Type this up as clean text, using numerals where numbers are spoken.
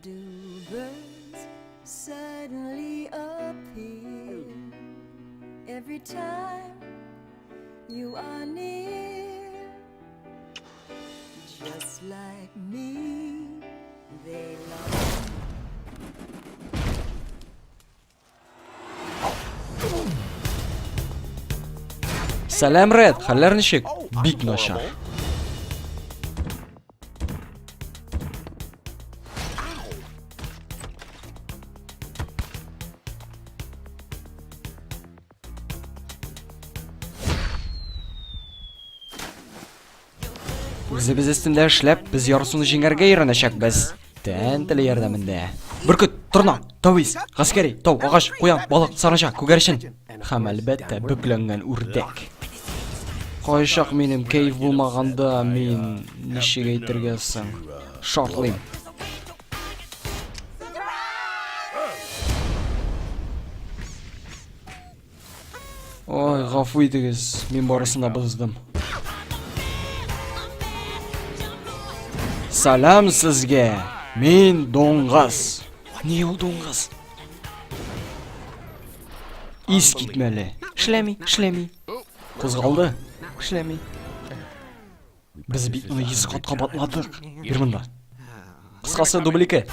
Do birds suddenly appear every time you are near? Just like me, they long. Сәлам, Ред, хәлләр ничек? Бик начар. Үзебез өстендә эшләп, без ярсуны җиңәргә өйрәнәчәкбез. Тән теле ярдәмендә. Бөркет, торна, тавис, гаскәри, тау, агач, куян, балык, саранча, күгәрчен һәм әлбәттә, бөкләнгән үрдәк. Кайчак минем кәеф булмаганда мин ничек әйтергә соң? Шартлыйм. Ой, гафу итегез, мин барысын да боздым. Сәлам сезгә! Мин дуңгыз. Ни ул дуңгыз? Ис китмәле. Эшләми, эшләми. Кузгалды. Эшләми. Без бит моны 100 кат кабатладык. Бир монда. Кыскасы, дубль 2.